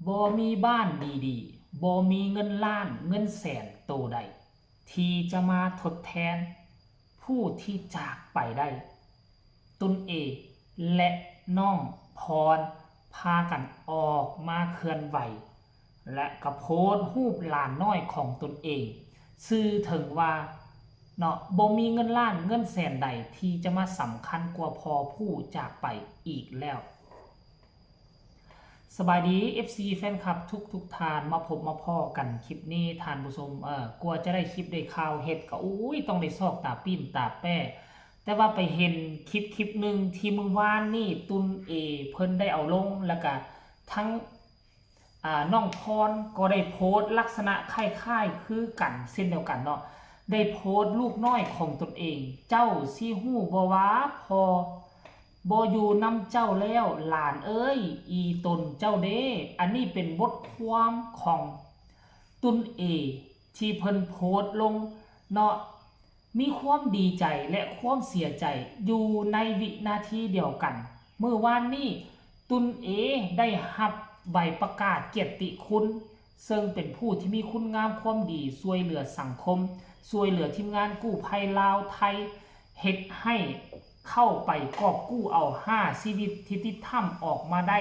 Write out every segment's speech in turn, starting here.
ບໍ່ມີບ້ານດີໆ, ບໍ່ມີເງິນລ້ານເງິນແສນໂຕໃດ ທີ່ຈະມາທົດແທນຜູ້ທີ່ຈາກໄປໄດ້. ຕຸນເອ ແລະ ນ້ອງພອນ ພາກັນອອກມາເຄື່ອນໄຫວ ແລະ ກໍໂພສຮູບຫຼານນ້ອຍຂອງຕົນເອງ, ຊື່ເຖິງວ່າ ເນາະ, ບໍ່ມີເງິນລ້ານເງິນແສນໃດທີ່ຈະມາສຳຄັນກວ່າພໍ່ຜູ້ຈາກໄປອີກແລ້ວ. ສະບາຍດີ ເອັຟຊີ ແຟນຄລັບທຸກໆທ່ານ, ມາພົບມາພໍ້ກັນຄລິບນີ້ທ່ານຜູ້ຊົມ, ເອີ ກວ່າຈະໄດ້ຄລິບໄດ້ຂ່າວເຮັດກໍ ໂອ້ຍ ຕ້ອງໄດ້ຊອກຕາປີ້ນຕາແປ້, ແຕ່ວ່າໄປເຫັນຄລິບຄລິບໜຶ່ງທີ່ມື້ວານນີ້ຕຸນເອເພິ່ນໄດ້ເອົາລົງ, ແລ້ວກະທັງ ອາ ນ້ອງພອນກໍໄດ້ໂພສລັກສະນະຄ້າຍໆຄືກັນເຊັ່ນດຽວກັນເນາະ, ໄດ້ໂພສລູກນ້ອຍຂອງຕົນເອງ, ເຈົ້າຊິຮູ້ບໍ່ວ່າພໍ່ບໍ່ຢູ່ນຳເຈົ້າແລ້ວ ຫຼານເອີຍ, ອີຕົນເຈົ້າເດ້. ອັນນີ້ເປັນບົດຄວາມຂອງຕຸນເອທີ່ເພິ່ນໂພສລົງເນາະ. ມີຄວາມດີໃຈ ແລະ ຄວາມເສຍໃຈຢູ່ໃນວິນາທີດຽວກັນ. ມື້ວານນີ້ ຕຸນເອໄດ້ຮັບໃບປະກາດກຽດຕິຄຸນ, ເຊິ່ງເປັນຜູ້ທີ່ມີຄຸນງາມຄວາມດີ ຊ່ວຍເຫຼືອສັງຄົມ, ຊ່ວຍເຫຼືອທີມງານກູ້ໄພລາວໄທ, ເຮັດໃຫ້ເຂົ້າໄປກອບກູ້ເອົາຫ້າຊີວິດທີ່ຕິດຖ້ຳອອກມາໄດ້,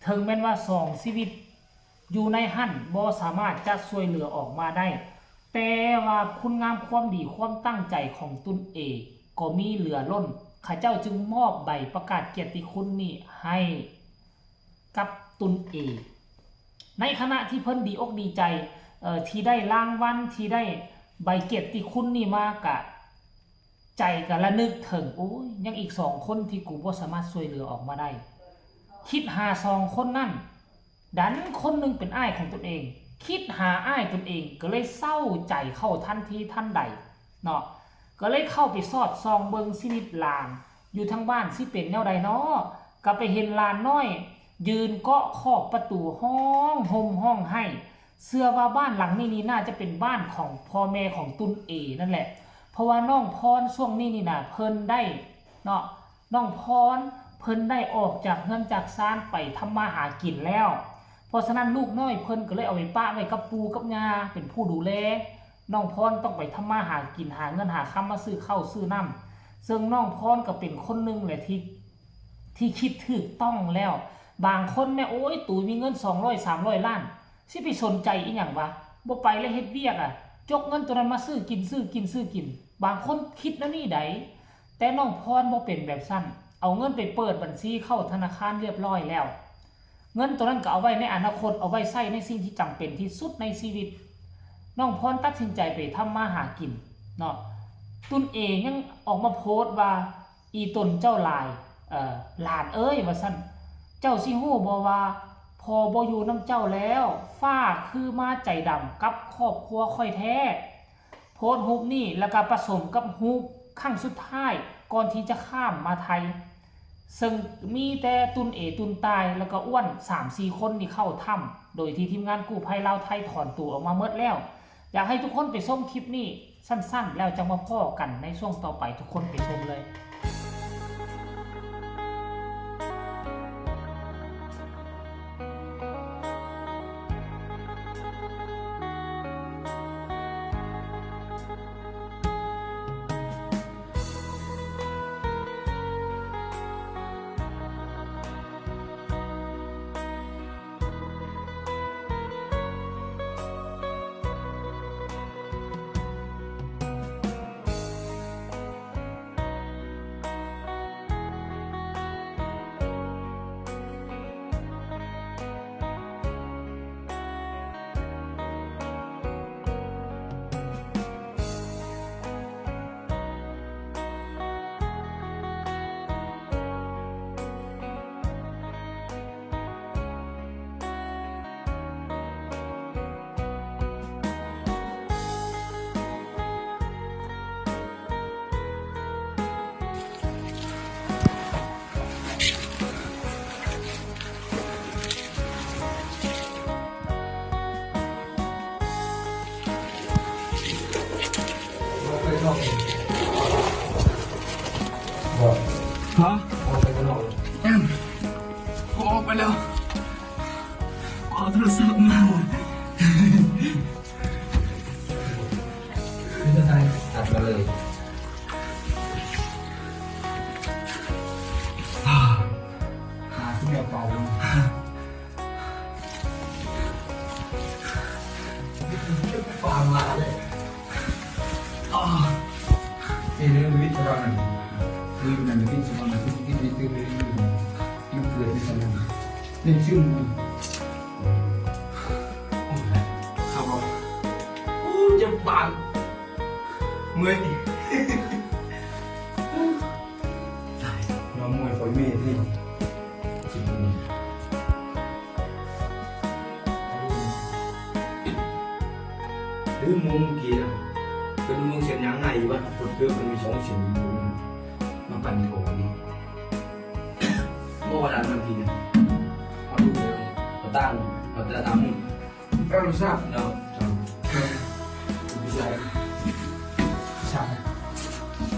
ເຖິງແມ່ນວ່າສອງຊີວິດ ຢູ່ໃນຫັ້ນບໍ່ສາມາດຈະຊ່ວຍເຫຼືອອອກມາໄດ້, ແຕ່ວ່າຄຸນງາມຄວາມດີຄວາມຕັ້ງໃຈຂອງຕຸນເອກໍມີເຫຼືອລົ້ນ, ເຂົາເຈົ້າຈຶ່ງມອບໃບປະກາດກຽດຕິຄຸນນີ້ໃຫ້ກັບຕຸນເອ. ໃນຂະນະທີ່ເພິ່ນດີອົກດີໃຈ ເອີ ທີ່ໄດ້ລາງວັນ ທີ່ໄດ້ໃບກຽດຕິຄຸນນີ້ມາ ກະ ໃຈກໍລະນຶກເຖິງ ໂອ້ຍ ຍັງອີກສອງຄົນທີ່ກູບໍ່ສາມາດຊ່ວຍເຫຼືອອອກມາໄດ້. ຄິດຫາສອງຄົນນັ້ນ, ດັນຄົນໜຶ່ງເປັນອ້າຍຂອງຕົນເອງ, ຄິດຫາອ້າຍຕົນເອງ ກໍເລີຍເສົ້າໃຈເຂົ້າທັນທີທັນໃດເນາະ, ກໍເລີຍເຂົ້າໄປສອດສ່ອງເບິ່ງຊີວິດຫຼານຢູ່ທາງບ້ານຊິເປັນແນວໃດເນາະ. ກໍໄປເຫັນຫຼານນ້ອຍຢືນເກາະຂອບປະຕູ ຮ້ອງໂຮມຮ້ອງໄຫ້. ເຊື່ອວ່າບ້ານຫຼັງນີ້ນີ້ໜ້າຈະເປັນບ້ານຂອງພໍ່ແມ່ຂອງຕຸນເອນັ້ນແຫຼະ, ເພາະວ່ານ້ອງພອນຊ່ວງນີ້ນີ້ນະ ເພິ່ນໄດ້ເນາະ, ນ້ອງພອນເພິ່ນໄດ້ອອກຈາກເຮືອນຈາກຊານໄປທຳມາຫາກິນແລ້ວ. ເພາະສະນັ້ນ ລູກນ້ອຍເພິ່ນກໍເລີຍເອົາໄປປະໄວ້ກັບປູ່ກັບຍ່າເປັນຜູ້ດູແລ. ນ້ອງພອນຕ້ອງໄປທຳມາຫາກິນ ຫາເງິນຫາຄຳມາຊື້ເຂົ້າຊື້ນ້ຳ, ເຊິ່ງນ້ອງພອນກໍເປັນຄົນໜຶ່ງແຫຼະທີ່ ທີ່ຄິດຖືກຕ້ອງແລ້ວ. ບາງຄົນແມ່ ໂອ້ຍ ຕູມີເງິນສອງຮ້ອຍ ສາມຮ້ອຍລ້ານ ຊິໄປສົນໃຈອີ່ຫຍັງວະ, ບໍ່ໄປແລ້ວເຮັດວຽກອະ ຈົກເງິນໂຕນັ້ນມາຊື້ກິນ ຊື້ກິນ ຊື້ກິນ. ບາງຄົນຄິດແນວນີ້ໃດ, ແຕ່ນ້ອງພອນບໍ່ເປັນແບບຊັ້ນ, ເອົາເງິນໄປເປີດບັນຊີເຂົ້າທະນາຄານລຽບຮ້ອຍແລ້ວ. ເງິນໂຕນັ້ນກໍເອົາໄວ້ໃນອະນາຄົດ, ເອົາໄວ້ໃຊ້ໃນສິ່ງທີ່ຈຳເປັນທີ່ສຸດໃນຊີວິດ. ນ້ອງພອນຕັດສິນໃຈໄປທຳມາຫາກິນເນາະ. ຕຸນເອຍັງອອກມາໂພສວ່າ ອີຕົນເຈົ້າຫຼາຍ ເອີ ຫຼານເອີຍ ວ່າຊັ້ນ, ເຈົ້າຊິຮູ້ບໍ່ວ່າພໍ່ບໍ່ຢູ່ນຳເຈົ້າແລ້ວ, ຟ້າຄືມາໃຈດຳກັບຄອບຄົວຂ້ອຍແທ້. ໂພສຮູບນີ້ ແລ້ວກໍປະສົມກັບຮູບຄັ້ງສຸດທ້າຍກ່ອນທີ່ຈະຂ້າມມາໄທ, ເຊິ່ງມີແຕ່ຕຸນເອ ຕຸນຕ່າຍ ແລ້ວກໍອ້ວນ ສາມສີ່ຄົນນີ້ເຂົ້າຖ້ຳ ໂດຍທີ່ທີມງານກູ້ໄພລາວໄທຖອນຕົວອອກມາໝົດແລ້ວ. ຢາກໃຫ້ທຸກຄົນໄປຊົມຄລິບນີ້ ສັ້ນໆ ແລ້ວຈັ່ງມາພໍ້ກັນໃນຊ່ວງຕໍ່ໄປ, ທຸກຄົນໄປຊົມເລີຍ. ຮະ? ອອກໄປແລ້ວ. ກູອອກໄປແລ້ວ. ກູ ເອົາໂທລະສັບມາ ຄືຈະໄດ້ຕັດມາເລີຍ ຫາທີ່ແນວເປົ່າ ປາມາເລີຍ ເອີ ເອີ ວິດສະບາຍ ຄືນັ້ນ ວິດສະບາຍ ທີ່ ທີ່ ທີ່ ທີ່ ທີ່ ທີ່ເກີດໃນສະໝອງ ໃນຊຶມ ໂອ້ຍ ເຂົາບອກ ໂອ້ຍ ເຈັບປານ ເມື່ອຍ ຕາຍ ນອນມວຍຟອຍເມດນີ້ ຊິບໂມງ ລືມໂມງກີ້ນະ ເປັນໂມງເສັ້ນຫຍັງໄງວະ ຄົນເກີດມັນມີສອງເສັ້ນ ມາປັ່ນໂທນີ້ ບໍ່ວ່ານັ້ນມັນກິນ ເອົາລູກເດີ ເອົາຕາມ ເອົາແຕ່ຕາມ ເອົາລູກສາວເນາະ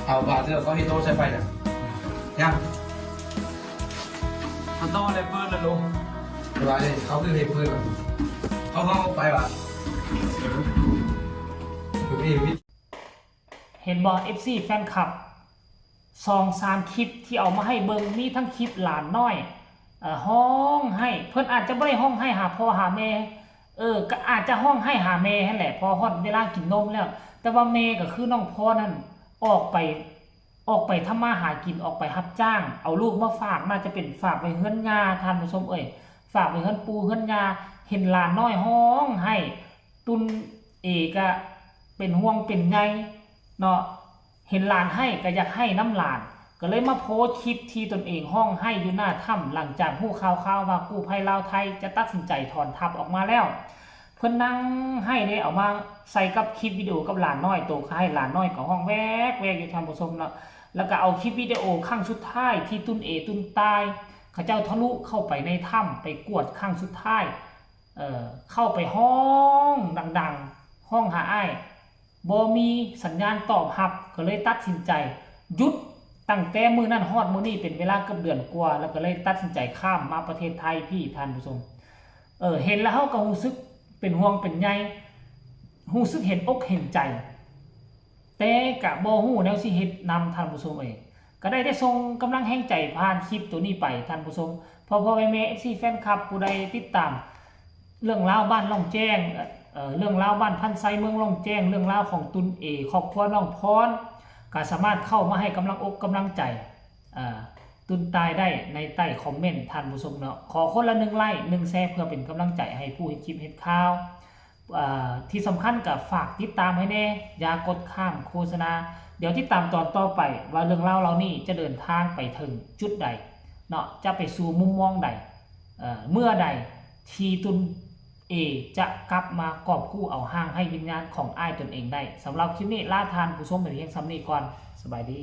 ເອົາບາດເດີ ເຂົາເຮັດໂຕໃສ່ໄປນະ ຍັງ ເຂົາຕໍ່ແລ້ວເປີດແລ້ວໂລ ວ່າເດ້ ເຂົາຄືເຮັດເປີດ ເຂົາ ເຂົາໄປວ່າ ເຫັນບໍ່ ເອັຟຊີ ແຟນຄລັບ ສອງສາມຄລິບທີ່ເອົາມາໃຫ້ເບິ່ງ ມີທັງຄລິບຫຼານນ້ອຍ ເອີ ຮ້ອງໄຫ້ ເພິ່ນອາດຈະບໍ່ໄດ້ຮ້ອງໄຫ້ຫາພໍ່ຫາແມ່ ເອີ ກໍອາດຈະຮ້ອງໄຫ້ຫາແມ່ຫັ້ນແຫຼະ ເພາະຮອດເວລາກິນນົມແລ້ວ ແຕ່ວ່າແມ່ກໍຄືນ້ອງພອນນັ້ນ ອອກໄປ ອອກໄປທຳມາຫາກິນ ອອກໄປຮັບຈ້າງ ເອົາລູກມາຝາກ ໜ້າຈະເປັນຝາກໄວ້ເຮືອນຍ່າ ທ່ານຜູ້ຊົມເອີຍ ຝາກໄວ້ເຮືອນປູ່ເຮືອນຍ່າ ເຫັນຫຼານນ້ອຍຮ້ອງໄຫ້ ຕຸນເອກະເປັນຫ່ວງເປັນໃຍເນາະ ເຫັນຫຼານໄຫ້ກະຢາກໄຫ້ນຳຫຼານ ກະເລີຍມາໂພສຄລິບທີ່ຕົນເອງຮ້ອງໄຫ້ຢູ່ໜ້າຖ້ຳ ຫຼັງຈາກຮູ້ຂ່າວຄາວວ່າກູ້ໄພລາວໄທຈະຕັດສິນໃຈຖອນທັບອອກມາແລ້ວ ເພິ່ນນັ່ງໄຫ້ເດ້ ເອົາມາໃສ່ກັບຄລິບວິດີໂອກັບຫຼານນ້ອຍ ໂຕໄຫ້ຫຼານນ້ອຍກໍຮ້ອງແວກໆຢູ່ທ່ານຜູ້ຊົມເນາະ ແລ້ວກະເອົາຄລິບວິດີໂອຄັ້ງສຸດທ້າຍທີ່ຕຸນເອຕຸນຕາຍ ເຂົາເຈົ້າທະລຸເຂົ້າໄປໃນຖ້ຳ ໄປກວດຄັ້ງສຸດທ້າຍ ເອີ ເຂົ້າໄປຮ້ອງດັງໆ ຮ້ອງຫາອ້າຍ ບໍ່ມີສັນຍານຕອບຮັບ ກໍເລີຍຕັດສິນໃຈຢຸດ ຕັ້ງແຕ່ມື້ນັ້ນຮອດມື້ນີ້ເປັນເວລາເກືອບເດືອນກວ່າ ແລ້ວກໍເລີຍຕັດສິນໃຈຂ້າມມາປະເທດໄທພີ້ ທ່ານຜູ້ຊົມ ເອີ ເຫັນແລ້ວເຮົາກໍຮູ້ສຶກເປັນຫ່ວງເປັນໃຍ ຮູ້ສຶກເຫັນອົກເຫັນໃຈ ແຕ່ກະບໍ່ຮູ້ແນວຊິເຮັດນຳ ທ່ານຜູ້ຊົມເອີຍ ກະໄດ້ແຕ່ສົ່ງກຳລັງແຮງໃຈຜ່ານຄລິບໂຕນີ້ໄປ ທ່ານຜູ້ຊົມ ພໍ່ໆແມ່ໆ ເອັຟຊີ ແຟນຄລັບ ຜູ້ໃດຕິດຕາມເລື່ອງລາວບ້ານລ່ອງແຈ້ງ ເອີ ເລື່ອງລາວບ້ານພັນໄຊ ເມືອງລ່ອງແຈ້ງ ເລື່ອງລາວຂອງຕຸນເອ ຄອບຄົວນ້ອງພອນ ກະສາມາດເຂົ້າມາໃຫ້ກຳລັງອົກກຳລັງໃຈ ເອີ ຕຸນຕາຍໄດ້ໃນໃຕ້ຄອມເມັນ ທ່ານຜູ້ຊົມເນາະ ຂໍຄົນລະໜຶ່ງໄລ້ ໜຶ່ງແຊ ເພື່ອເປັນກຳລັງໃຈໃຫ້ຜູ້ເຮັດຄລິບເຮັດຂ່າວ ເອີ ທີ່ສຳຄັນກໍຝາກຕິດຕາມໃຫ້ແດ່ ຢ່າກົດຂ້າມໂຄສະນາ ດຽວຕິດຕາມຕອນຕໍ່ໄປວ່າເລື່ອງລາວເຫຼົ່ານີ້ຈະເດີນທາງໄປເຖິງຈຸດໃດເນາະ ຈະໄປສູ່ມຸມມອງໃດ ເອີ ເມື່ອໃດທີ່ຕຸນເອຈະກັບມາກອບກູ້ເອົາຮ່າງໄຮ້ວິນຍານຂອງອ້າຍຕົນເອງໄດ້ ສຳລັບຄລິບນີ້ລາທ່ານຜູ້ຊົມໄປພຽງສ່ຳນີ້ກ່ອນ ສະບາຍດີ.